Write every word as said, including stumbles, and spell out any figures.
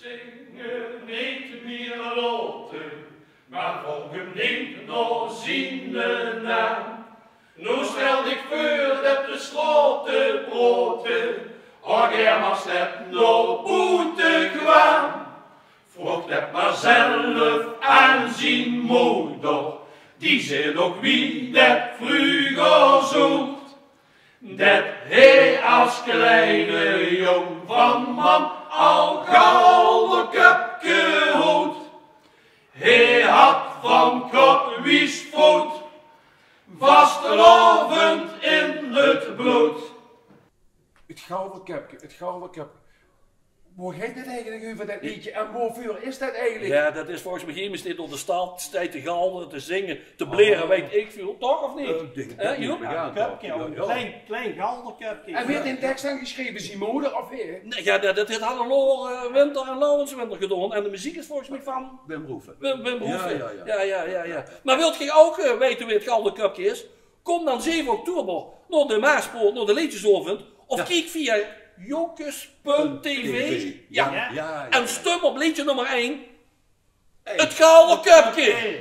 Zinge neet mier laote, mer volg 'm neet nao ziene naam. Noe stel dich veur det de straote praote, och, hae mag det nao boete kwaam. Vroog det mer zelf aan zien moder, die zeet nog wie det vreuger zoot. Det hae as kleine jong van mam al Galderköpke hoot. Hae had van kop wies voot vastelaovend in 't blood. 't Galderköpke, 't Galderköpke. Wo geit 't eigelik euver, det leedje? En woveur is det eigelik? Jao, det is volges mich emes dae door de stad steit te galdere, te zinge, te blere, weit ik väöl. Toch, of neet? Eh, ik dink det Hè, neet Joep? Jao, jao, köpke, toch, jao, jao. Klein, klein galderköpke. En wae haet dae teks dan gesjreve? Zien moder of hae? Nae, jao, det, det haet allemaol, eh, Winter en Laurens Winter gedaon. En de meziek is volges mich van Wim Roefen. Wim, Wim Roefen. Jao, jao, jao. Jao, jao, jao, jao. Mer wilt geer ouch, eh, weite wae 't Galderköpke is? Kom dan zeve oktober nao de Maaspoort, nao de leedjesaovend. Of kiek via jocus punt tv. Jao. Jao, jao. En stum op leedje nummer ein. 't Galderköpke.